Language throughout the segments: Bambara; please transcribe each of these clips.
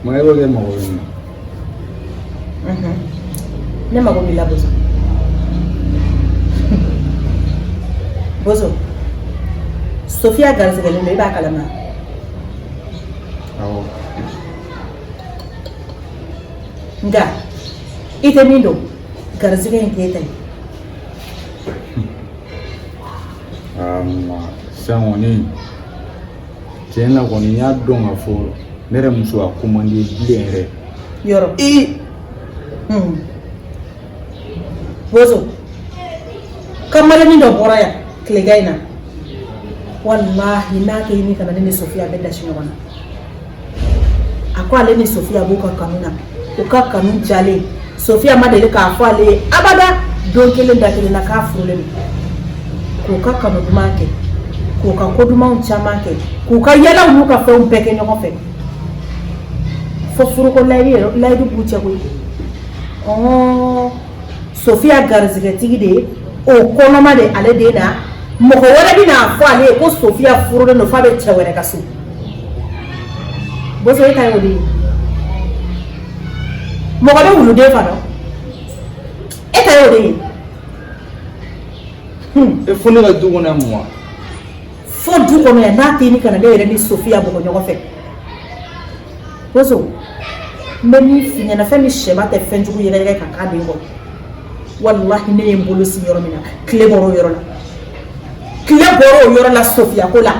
Ma e ko k'e mago bɛ ne na. Ne mago b'i la Bozo. Bozo, Sofiya garisigɛlen don, i b'a kalama. Awɔ. Nka i tɛ min dɔn, garisigɛ in t'e ta ye. Aa sisan kɔni tiɲɛ na kɔni n y'a dɔn k'a fɔ ne yɛrɛ muso a ko man di bilen yɛrɛ. Yɔrɔ. Ee. Bozo, kamalennin dɔ bɔra yan tilegan in na, walahi n'a tɛ ɲini ka na ne ni Sofiya bɛɛ dasi ɲɔgɔn na. A ko ale ni Sofiya b'u ka kanu na, u ka kanu jalen, Sofiya ma deli k'a fɔ ale ye abada don kelen da kelen na k'a furulen don, k'u ka kanu duman kɛ, k'u ka ko dumanw caman kɛ, k'u ka yalaw n'u ka fɛnw bɛɛ kɛ ɲɔgɔn fɛ, fo furuko layidu b'u cɛ koyi. Ɔɔ, Sofiya garizigɛtigi de ye o kɔnɔma de ale den na, mɔgɔ wɛrɛ bɛ n'a fɔ ale ye ko Sofiya furulen don f'a bɛ cɛ wɛrɛ ka so. Bozo, e ta ye o de ye. Mɔgɔ bɛ wuluden fa dɔn, e ta ye o de ye. E fo ne ka du kɔnɔ yan mun? Fo du kɔnɔ yan, n'a tɛ ni ka na ne yɛrɛ ni Sofiya bugɔ ɲɔgɔn fɛ. Bozo, n bɛ min f'i ɲɛna, fɛn min sɛba tɛ fɛn jugu yɛrɛyɛrɛ ka k'a den kɔrɔ, walahi ne ye n bolo sin yɔrɔ min na, tile bɔra o yɔrɔ la, tile bɔra o yɔrɔ la Sofiya ko la.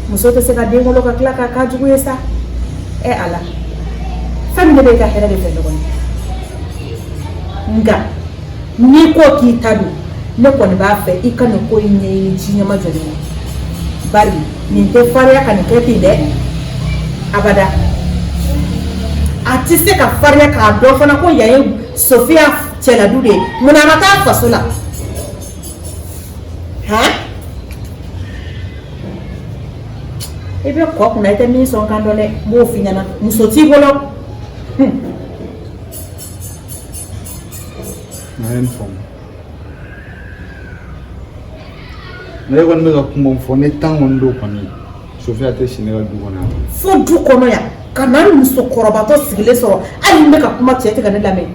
Muso tɛ se ka den wolo ka tila k'a k'a jugu ye sa. Ɛ Ala, fɛn min ne bɛ i ka hɛrɛ de fɛ dɔgɔnin, nka n'i ko k'i ta don, ne kɔni b'a fɛ i ka nin ko in ɲɛɲini ji ɲɛma jɔlen na, bari nin tɛ farinya ka nin kɛ ten dɛ, abada. A tɛ se ka farinya k'a dɔn fana ko yan ye Sofiya cɛladu de ye. Munna a ma taa faso la? Han, i bɛ kɔ kunna, i tɛ min sɔn kan dɔn dɛ, n b'o f'i ɲɛna, muso t'i bolo. Na ye nin faamu. Ne kɔni bɛ ka kuma min fɔ, ne tan kɔni don kɔni, Sofiya tɛ si ne ka du kɔnɔ yan. Fo du kɔnɔ yan, ka na musokɔrɔbatɔ sigilen sɔrɔ, hali n bɛ ka kuma, cɛ tɛ ka ne lamɛn.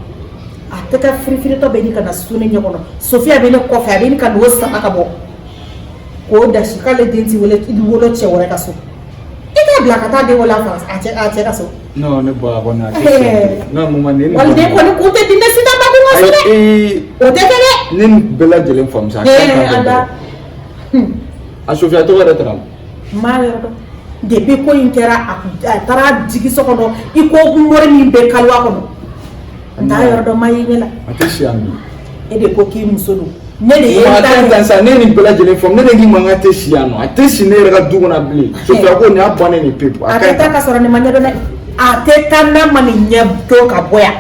A tɛ ka firifiritɔ bɛ ɲini ka na su ne ɲɛ kɔnɔ. Sofiya bɛ ne kɔfɛ, a bɛ ɲini ka n'o sama ka bɔ k'o dasi k'ale den ti wele wolo cɛ wɛrɛ ka so. I t'a bila ka taa den wolo a fa a cɛ ka so. Non, ne bɔra kɔni, a tɛ si. Non, maman, nin Waliden kɔni kun tɛ di ne Sitan ba kun ka so dɛ. O tɛ kɛ dɛ. Ne nin bɛɛ lajɛlen faamu sa. Ala. A Sofiya tɔgɔ yɛrɛ taara. N m'a yɔrɔ dɔn. Depuis ko in kɛra, a taara jigi so kɔnɔ i ko mori min bɛ kaliwa kɔnɔ. N t'a yɔrɔ dɔn, ma ye ɲɛ la. A tɛ si yan bi. E de ko k'i muso don. Ne de ye n ta tan sa, ne ye nin bɛɛ lajɛlen faamu, ne de k'i ma n k'a tɛ si yan nɔ, a tɛ si ne yɛrɛ ka du kɔnɔ bilen. Sofiya ko nin y'a bannen de pewu. A tɛ taa ka sɔrɔ nin ma ɲɛdɔn dɛ. A tɛ taa n'a ma nin ɲɛdɔn ka bɔ yan.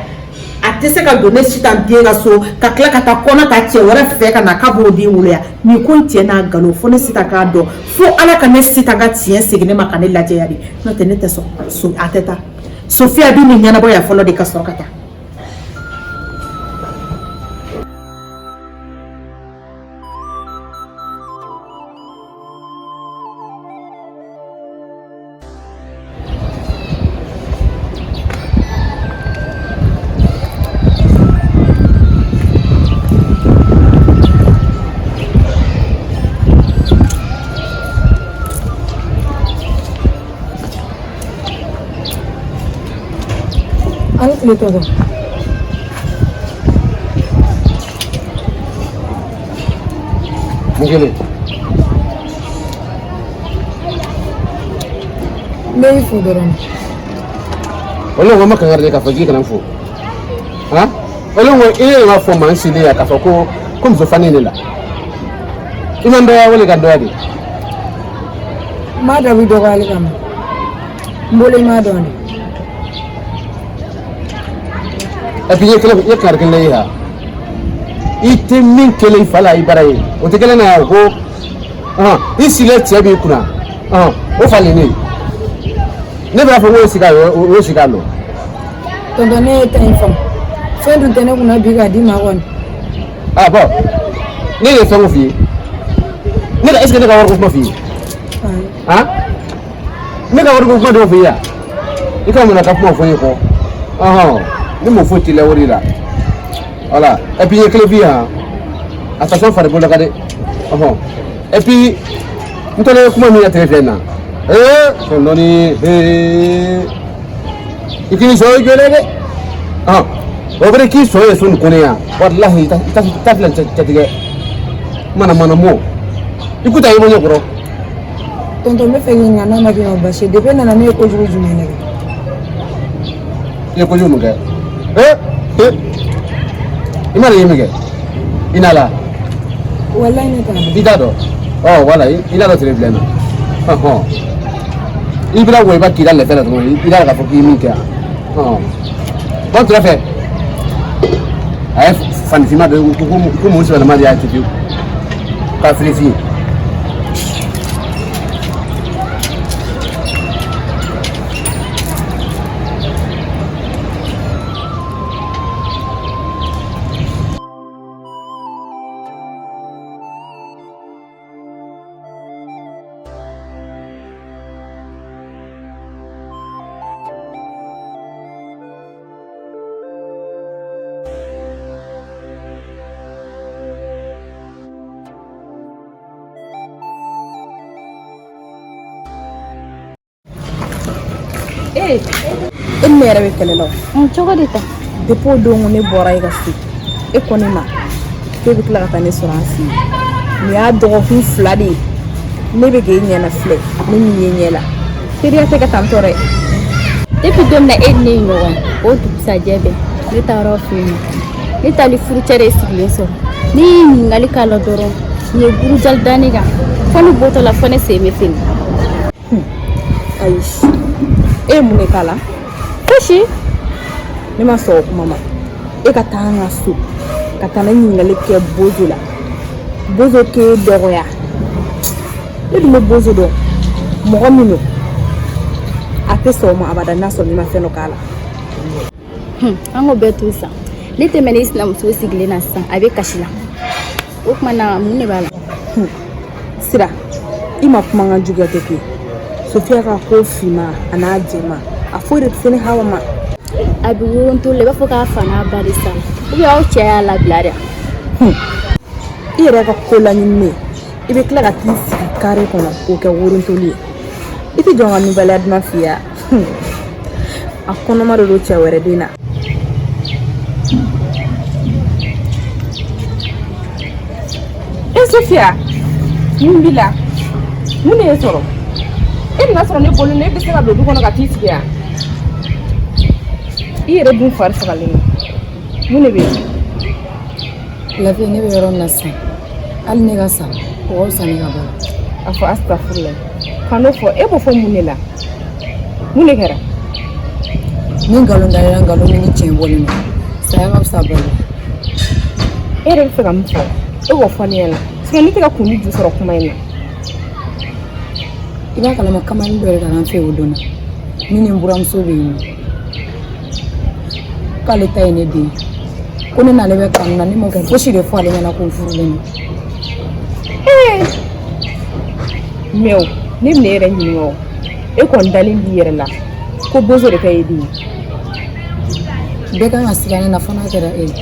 A tɛ se ka don ne Sitan den ka so ka tila ka taa kɔnɔ ta cɛ wɛrɛ fɛ ka na k'a b'o den wolo yan. Nin ko in tiɲɛ n'a nkalon, fo ne Sitan k'a dɔn, fo Ala ka ne Sitan ka tiɲɛ segin ne ma ka ne lajɛya de, n'o tɛ ne tɛ sɔn. A tɛ taa. Sofiya bɛ nin ɲɛnabɔ yan fɔlɔ de ka sɔrɔ ka taa. A ni tile tɔgɔ. Mun kelen? N bɛ i fo dɔrɔn. O ne ko ma kangari de k'a fɔ k'i kana n fo. Han? O ne ko i ye ka fɔ maa n sigilen yan k'a fɔ ko muso fani ne la. I ma n dɔgɔya wali ka n dɔgɔya de. N m'a dabɔ i dɔgɔyali kama. N bolo i m'a dɔn de. Et puis i ye kelen i ye kangari kelen ye yan. I tɛ min kelen i fa la i bara ye. O tɛ kelen na yan ko i sigilen cɛ b'i kunna o fa le ne ye. Ne b'a fɔ k'o sigi a o sigi a nɔ. Tonton, ne ye ta in faamu. Fɛn dun tɛ ne kunna bi k'a d'i ma kɔni. Ah bon, ne ye fɛn o f'i ye, ne ka est ce que ne ka wariko kuma f'i ye? Ayi. Han? Ne ka wariko kuma dɔw f'i ye i ka mun na ka kuma fɔ n ye kɔ ɔhɔn ne m'o foyi t'i la wari la voilà et puis n ye kelen f'i ye han attention farikolo la ka dɛ ɔhɔn et puis n tɔlen kuma min na tile filɛ nin na ee fɛn dɔɔni ee i k'i sɔn i jɔlen dɛ ɔhɔn o bɛrɛ k'i sɔn ye so nin kɔnɔ yan walahi i ta filɛ cɛtigɛ mana mana mɔ i ko ta i bɔ ɲɛ kɔrɔ. Tonton n bɛ fɛ k'i ɲininka n'a ma k'i ma baasi ye depuis e nana ne ye kojugu jumɛn de kɛ? I ye kojugu mun kɛ? Ee ee i ma ye min kɛ i n'a la. Walayi ne t'a dɔn. I t'a dɔn ɔ wala i n'a dɔn tile filɛ nin na ɔhɔn i bɛna wɔyiba k'i la lɛfɛ la dɔrɔn i b'a k'a fɔ k'i ye min kɛ yan ɔhɔn bɔn kɛrɛfɛ a ye fanifinma dɔ ko ko mun sɛbɛlama de y'a ci fiyewu k'a fili fiye. Ee e ni ne yɛrɛ bɛ kɛlɛ la o. Cogo di ta? Depuis o don ne bɔra e ka so e ko ne ma k'e bɛ tila ka taa ne sɔrɔ an fɛ yen nin y'a dɔgɔkun 2 de ye ne bɛ k'e ɲɛna filɛ ne min ye ɲɛ la teriya tɛ kɛ tan tɔ dɛ. Depuis don min na e ni ne ye ɲɔgɔn ye o dugusajɛ bɛɛ ne taara aw fɛ yen nɔ ne taali furucɛ de sigilen sɔrɔ ne ye ɲininkali k'a la dɔrɔn nin ye burujali da ne kan fo ne bɔtɔ la fo ne sen bɛ feni. Ayi e ye mun de k'a la? Fosi. Ne ma sɔn o kuma ma e ka taa an ka so ka taa ne ɲininkali kɛ bozo la bozo k'e dɔgɔya ne dun bɛ bozo dɔn mɔgɔ min don a tɛ sɔn o ma abada n'a sɔrɔ n'i ma fɛn dɔ k'a la. An k'o bɛɛ to sa ne tɛmɛna i sinamuso sigilen na sisan a bɛ kasi la o tuma na mun de b'a la. Sira i ma kuma n ka juguya tɛ koyi Sofiya ka ko finma a n'a jɛma a foyi de tɛ se ne Hawa ma. A bɛ woronto la i b'a fɔ k'a fa n'a ba de sara ou bien aw cɛ y'a labila de. I yɛrɛ ka ko laɲininen i bɛ tila ka t'i sigi kare kɔnɔ k'o kɛ worontoli ye i tɛ jɔn ka nouvelle duman f'i ye a kɔnɔma de don cɛ wɛrɛ den na. E Sofiya mun b'i la mun de y'e sɔrɔ e nana sɔrɔ ne bɔlen ne bɛ se ka don du kɔnɔ ka t'i sigi yan i yɛrɛ dun fari fagalen don mun de bɛ yen. Lafiya ne bɛ yɔrɔ min na sisan hali ne ka sa o ka fisa ne ka balo. A fɔ astafurula kan'o fɔ e b'o fɔ mun de la mun de kɛra. Ni nkalon dara nkalon min ni tiɲɛ bɔlen don saya ka fisa balo. E yɛrɛ bɛ fɛ ka min fɔ e k'o fɔ ne ɲɛna sinon ne tɛ ka kun ni ju sɔrɔ kuma in na. I b'a kalama kamalen dɔ yɛrɛ ka na n fɛ o don na ne ni n buramuso bɛ yen nɔ k'ale ta ye ne den ko ne n'ale bɛ kanu na ne ma fosi de fɔ ale ɲɛna ko n furulen don. Mais o ne bɛna e yɛrɛ ɲininka o e kɔni dalen b'i yɛrɛ la ko bozo de ta ye den ye. Bɛɛ kan ka siga ne na fo n'a kɛra e ye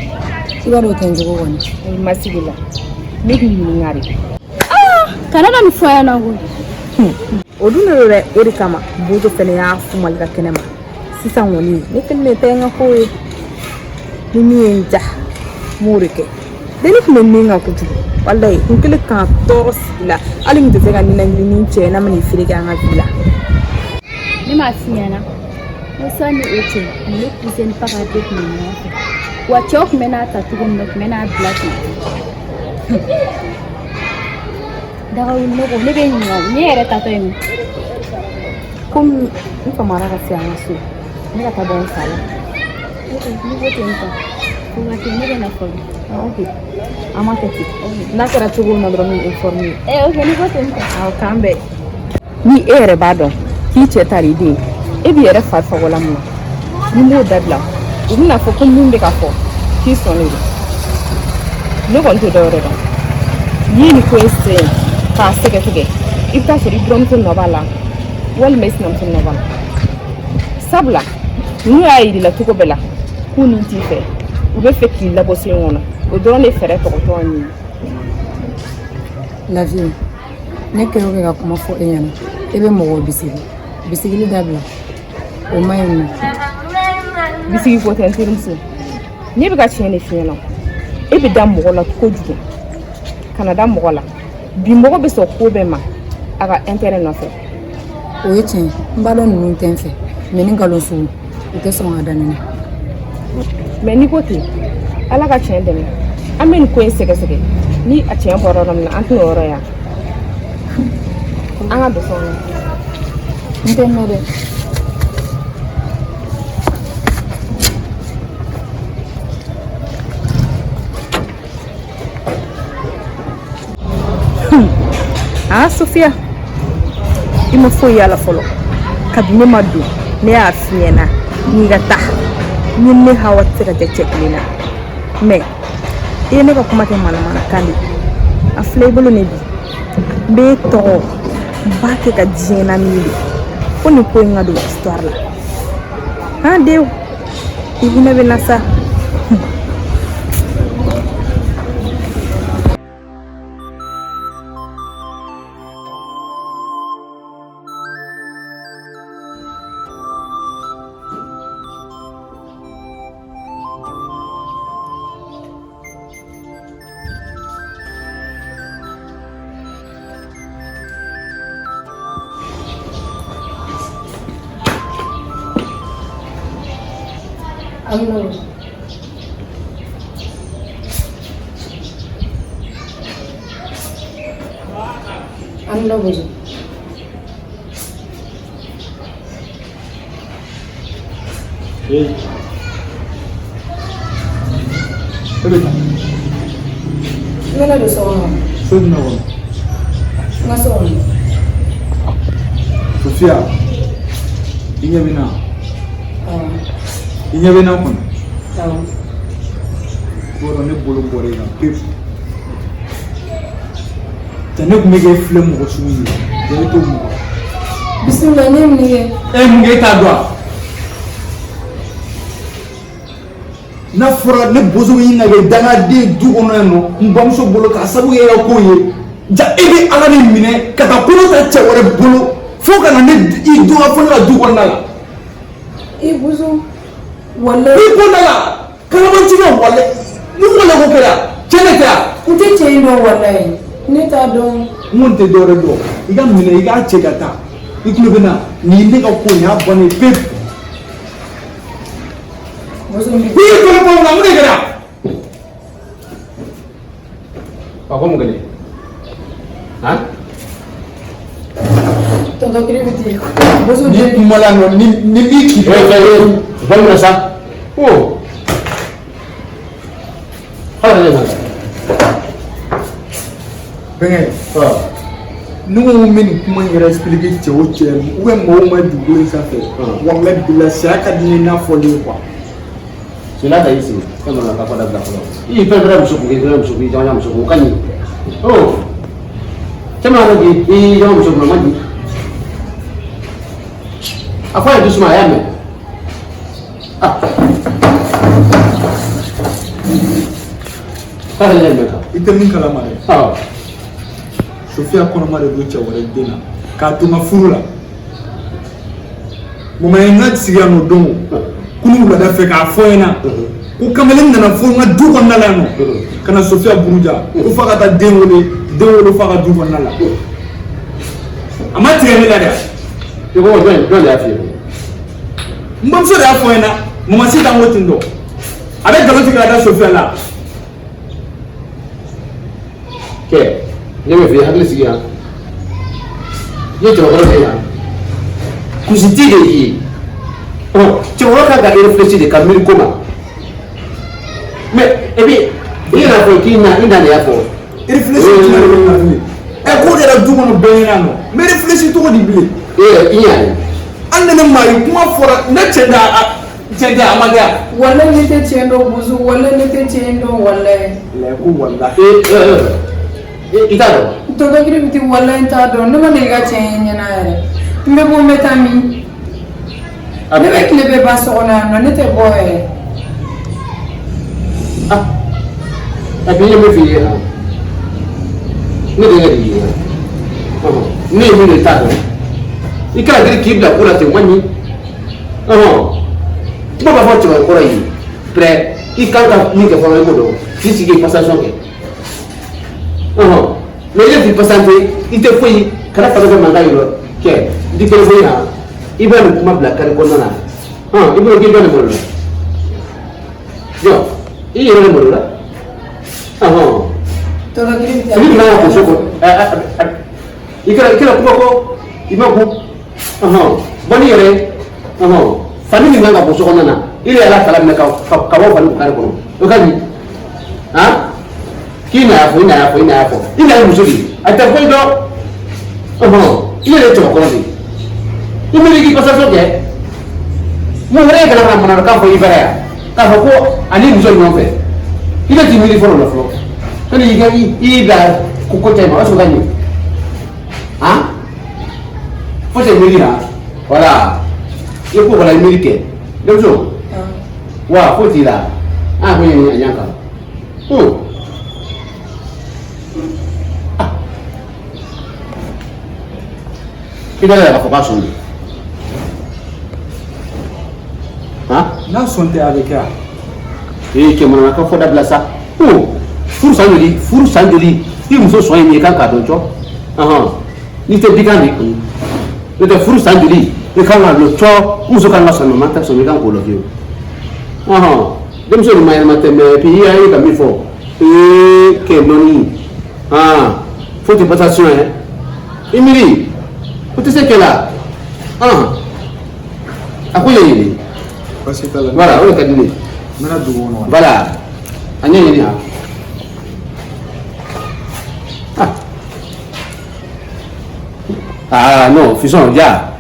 i b'a dɔn o tɛ n jogo kɔni. Ayi ma sigi la ne k'i ɲininka de. Kana na nin fɔ ɲɛna koyi. O dun de don dɛ o de kama bozo fɛnɛ y'a fumali ka kɛnɛ ma sisan kɔni ne kelen de ta ye n ka ko ye ni min ye n ja n b'o de kɛ denni tun bɛ min kan kojugu walayi kun kelen k'an tɔɔrɔ sigi la hali n tɛ se ka ninakili ni cɛ ye n'a mana i fereke an ka vi la. Ne m'a f'i ɲɛna ko sani o cɛ ni ne cousin Paka de tun bɛ ɲɔgɔn fɛ wa cɛw tun bɛ n'a ta cogo min na u tun bɛ n'a bila ten. Daga wuli ne ko ne bɛ ɲininka ne yɛrɛ tatɔ ye min. Komi n famara ka se an ka so ne ka taa bɔ n fa la. N'i ko ten tɔ ko ka kɛ ne bɛ na fɔlɔ. Ok an b'a kɛ ten n'a kɛra cogo min na dɔrɔn n b'i informer. Ok n'i ko ten tɔ. Awɔ k'an bɛn. Ni e yɛrɛ b'a dɔn k'i cɛ taara i den e b'i yɛrɛ fari faga o la mun na n'i m'o dabila u bɛna fɔ ko mun bɛ ka fɔ k'i sɔnnen don ne kɔni tɛ dɔwɛrɛ dɔn n'i ye nin ko in sen k'a sɛgɛsɛgɛ i bɛ taa sɔrɔ i buramuso nɔ b'a la Walima i sinamuso nɔ kɔnɔ. Sabula n'u y'a yir'i la cogo bɛɛ la k'u ni t'i fɛ, u bɛ fɛ k'i labɔ so in kɔnɔ. O dɔrɔn de fɛɛrɛ tɔgɔtɔ nin ye. Lafiya, ne kɛ o kɛ ka kuma fɔ e ɲɛna, e bɛ mɔgɔw bisigi. Bisigili dabila, o man ɲi nɔ. Bisigi ko tɛ, n terimuso. Ne bɛ ka tiɲɛ de f'i ɲɛna. E bɛ da mɔgɔ la kojugu. Kana da mɔgɔ la. Bi mɔgɔ bɛ sɔn ko bɛɛ ma a ka intérêt nɔfɛ. O ye tiɲɛ ye, n b'a dɔn ninnu tɛ n fɛ, mais ni nkalon sugu, u tɛ sɔn ka da ne na. Mais n'i ko ten, Ala ka tiɲɛ dɛmɛ. An bɛ nin ko in sɛgɛsɛgɛ. Ni a tiɲɛ bɔra yɔrɔ min na, an tɛna o yɔrɔ yan. An ka don so kɔnɔ. N tɛ mɛn dɛ. Aa Sofiya, i ma foyi y'a la fɔlɔ. Kabini ne ma don, ne y'a f'i ɲɛna n'i ka taa ni ne Hawa tɛ se ka jɛ cɛ kelen na. Mais i ye ne ka kuma kɛ manamanakan de ye. A filɛ i bolo ne bi n b'e tɔgɔ n b'a kɛ ka diɲɛ lamini de fo nin ko in ka don histoire la. Han denw, i hinɛ bɛ na sa. Allo. Allo bozo. Ee. E bɛ taa. N bɛna don so kɔnɔ. So jumɛn kɔnɔ? N ka so kɔnɔ. Sofiya, i ɲɛ bɛ n na? Awɔ. I ɲɛ bɛ n na kɔni? Awɔ. I b'a dɔn ne bolo bɔra e kan pewu. Cɛ ne tun bɛ k'e filɛ mɔgɔ sugu ye, jaa e t'o mɔgɔ. Bisimila, ne ye mun kɛ? E ye mun kɛ, e t'a dɔn wa? N'a fɔra ne bozo bɛ ɲini ka kɛ dangaden du kɔnɔ yan nɔ n bamuso bolo k'a sababu kɛ e ka ko ye, ja e bɛ Ala de minɛ ka taa kolo ta cɛ wɛrɛ bolo fo ka na ne i dɔgɔya fo ne ka du kɔnɔna la. I bozo, walayi. I ko da la kalabanciya walayi ni wale ko kɛra cɛ de tɛ wa? N tɛ cɛ in dɔn walayi, ne t'a dɔn. N kɔni tɛ dɔwɛrɛ dɔn, i ka minɛ i k'a cɛ ka taa. I tulo bɛ n na, nin ye ne ka ko nin y'a bannen ye pewu. Bozo n bɛ. N'i ye tɔgɔ bɔ n na, mun de kɛra? A ko mun kɛlen? Han? Tonton Kiribiti, bozo Ni den. kuma la nɔ ni ni b'i k'i. Eh, eh, eh, bɔ mun na sa? Oh. Hali ne nana. Bɛnkɛ. Ni ko n bɛ nin kuma in yɛrɛ expliquer cɛ o cɛ ou bien mɔgɔw ma dugukolo in sanfɛ. Walayi bilahi saya ka di n ye n'a fɔlen ye quoi. Sila ta y'i sigi fɛn dɔ la ka fɔ dabila fɔlɔ. I y'i fɛn fɛn muso kun, i fɛn muso kun, i jama muso kun, o ka ɲi. Oh. Caman ko k'i i jama muso kun, o ma ɲi. A fɔ a ye dusu a y'a mɛn. Ah. K'ale yɛrɛ mɛn kan. I tɛ min kalama dɛ. Awɔ. Sofiya kɔnɔma de don cɛ wɛrɛ den na k'a to n ka furu la. Mama ye n ka sigi yan nɔ don kunu wulada fɛ k'a fɔ n ɲɛna ko kamalen nana fo n ka du kɔnɔna la yan nɔ ka na Sofiya buruja ko f'a ka taa den wele den wolo f'a ka du kɔnɔna la. A ma tigɛ ne la dɛ. I ko jɔn jɔn de y'a f'i ye? N bamuso de y'a fɔ n ɲɛna, mama sitan ko ten tɔ. A bɛ nkalon tigɛ ka da Sofiya la. Kɛ ne bɛ fɛ i hakili sigi yan. I ye cɛbakɔrɔ de ye yan. Kusiti de y'i ye. Ɔ cɛkɔrɔba kan ka réfléchir de ka miiri ko ma. Mais et puis i yɛrɛ fɔ k'i na i na de y'a fɔ. Réfléchir jumɛn de bɛ na bilen? Ɛ ko kɛra du kɔnɔ bɛɛ ɲɛna nɔ. N bɛ réfléchir cogo di bilen? E yɛrɛ i y'a ye. Hali ni ne maa ye kuma fɔra ne cɛ tɛ a cɛ tɛ a ma kɛ yan. Walayi ne tɛ tiɲɛ dɔn bozo, walayi ne tɛ tiɲɛ dɔn walayi. Layi ko walayi. E i t'a dɔn. Tonton Kiribiti, walayi n t'a dɔn, ne ma deli ka cɛ ye ɲɛna yɛrɛ. N bɛ bɔ, n bɛ taa min? Ne bɛ tile bɛɛ ban so kɔnɔ yan nɔ, ne tɛ bɔ yɛrɛ. Ah, et puis n ye min f'i ye han, ne denkɛ de y'i ye, ne ye min de t'a dɔn, i kana girin k'i bila ko la ten, o ma ɲi. Kuma b'a fɔ cɛbakɔrɔ ye pɛrɛ, i kan ka min kɛ fɔlɔ, i b'o dɔn, k'i sigi k'i passation kɛ. Mais i t'i patienter, i tɛ foyi, kana fa kɛ mankan ye cɛ, n ti kelen foyi han, i bɛ nin kuma bila kari kɔnɔna na han, i bolo k'i bɛ nin malo la, jɔ i yɛrɛ de malo la. Fini min kan ka ko so kɔnɔ, i kana kuma kɔ, i ma ko bɔ n'i yɛrɛ ye, fani min kan ka bɔ so kɔnɔna na, i yɛrɛ y'a fala minɛ ka bɔ fani kari kɔnɔ, o ka ɲi han. K'i na y'a fɔ, i na y'a fɔ, i na y'a fɔ, i na ye muso de ye, a tɛ foyi dɔn. I yɛrɛ ye cɛbakɔrɔ de ye, i ma k'i passation kɛ, mun wɛrɛ ye kana ka manamanakan fɔ i bara yan k'a fɔ ko ani muso ɲɔgɔn fɛ, i bɛ t'i miiri fɔlɔ la fɔlɔ, sani i ka i y'i bila ko cɛ ma, o sɔrɔ ka ɲɛ han, fo cɛ miiri han, voilà, i ko wala i miiri kɛ denmuso wa foyi t'i la, an ko ɲɛ ɲɛ kan. I bɛ yɛrɛ k'a fɔ k'a sɔn de han. N'a sɔn tɛ, a bɛ kɛ wa? Ee, cɛ, manamanakan fɔ dabila sa. Furu san joli, furu san joli, i muso sɔn ye min ye, i kan k'a dɔn cɔ. N'i tɛ bikan de kɔni, n'o tɛ furu san joli, i kan k'a dɔn cɔ, muso kan ka sɔn ma tɛ sɔn, i kan k'o lɔn fiyewu. Denmuso nin ma ɲɛnama tɛ, mais puis i y'a ye ka min fɔ, ee, kɛ nɔɔni han, fo tɛ passation ye, i miiri o tɛ se kɛ la a ko ɲɛɲini. Baasi t'a la. Voilà, o de ka di ne ye. N bɛna dugu kɔnɔ. Voilà, a ɲɛɲini han. Ah non, fisɔn ja,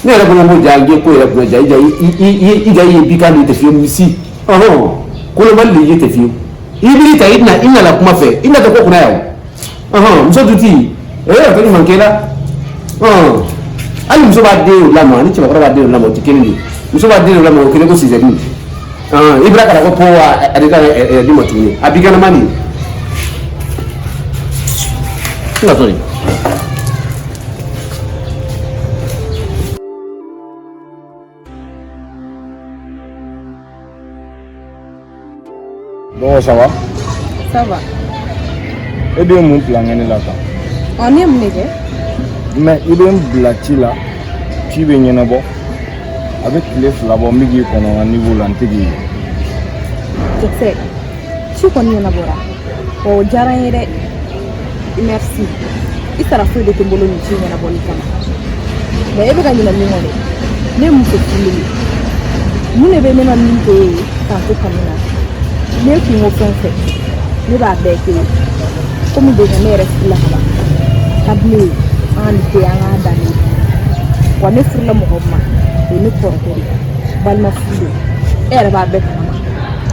ne yɛrɛ fana ko ja, n ye ko yɛrɛ kunna ja, i ja i ja i ye bikan de tɛ fiyewu, misi ɔhɔn kolobali de ye tɛ fiyewu, i b'i ta i bɛna i nana kuma fɛ, i natɔ ko kunna yan o, ɔhɔn muso dutigi ee, o tɛ ɲuman k'e la. Ɔhɔn, hali muso b'a den lamɔ ani cɛbakɔrɔ b'a den lamɔ, o tɛ kelen de ye. Muso b'a den lamɔ, o kelen ko sisɛni, i bɔra ka na ko po a de ka di ma tuguni, a bikanama nin n ka sɔrɔ. Bon, ça va? Ça va. E bɛ mun plan kɛ ne la tan? Ɔ, ne ye mun de kɛ? Mais i bɛ n bila ci la, ci bɛ ɲɛnabɔ. A bɛ tile 2 bɔ, n bɛ k'i kɔnɔ n ka niveau la, n tɛ k'i ye. Cɛkisɛ, ci kɔni ɲɛnabɔra. O diyara n ye dɛ. Merci. I sara foyi de tɛ n bolo nin ci ɲɛnabɔli kama. Mais e bɛ ka ɲinɛ min kɔ dɛ. Ne ye muso furulen ye. Mun de bɛ ne ma min k'e ye k'a to kanu na? Ne kun ko fɛn fɛn, ne b'a bɛɛ k'e ye. Komi déjà ne yɛrɛ furula ka ban. A ka di ne ye an ka nin to yen, an k'a dan ne. Wa ne furula mɔgɔ min ma, o ye ne kɔrɔkɛ de ye. Balima furu don. E yɛrɛ b'a bɛɛ kalama.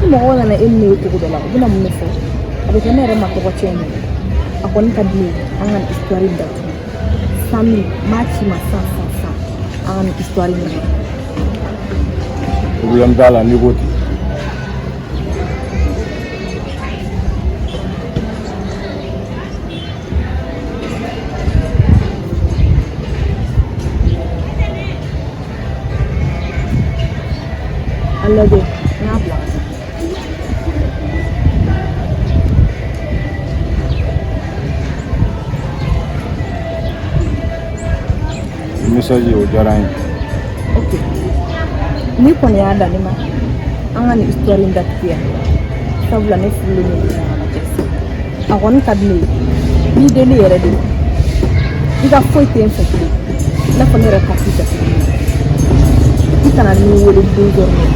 Ni mɔgɔw nana e ni ne ye cogo dɔ la, u bɛna mun de fɔ? A bɛ kɛ ne yɛrɛ ma tɔgɔ tiɲɛ ye. A kɔni ka di ne ye an ka nin histoire in datugu. 100 000, n b'a ci ma san san san. An ka nin histoire in ɲɛnabɔ. Problème t'a la, n'i ko ten. A lajɛ, n k'a bila ka taa. Message o diyara n ye. Ok. N'i kɔni y'a dan ne ma, an ka nin histoire in datugu yan. Sabula ne furulen don ka ban cɛkisɛ. A kɔni ka di ne ye. N b'i deli yɛrɛ de. I ka foyi tɛ n fɛ tugun. I n'a fɔ ne yɛrɛ carte datugulen. I kana ne wele désormais.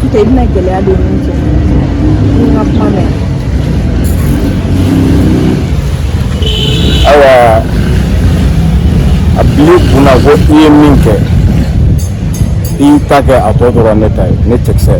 N'o tɛ i bɛna gɛlɛya don n ni cɛ. Ni n ka kuma mɛn. Ayiwa, a bil'i kunna ko i ye min kɛ, i y'i ta kɛ, a tɔ tora ne ta ye, ne cɛkisɛ.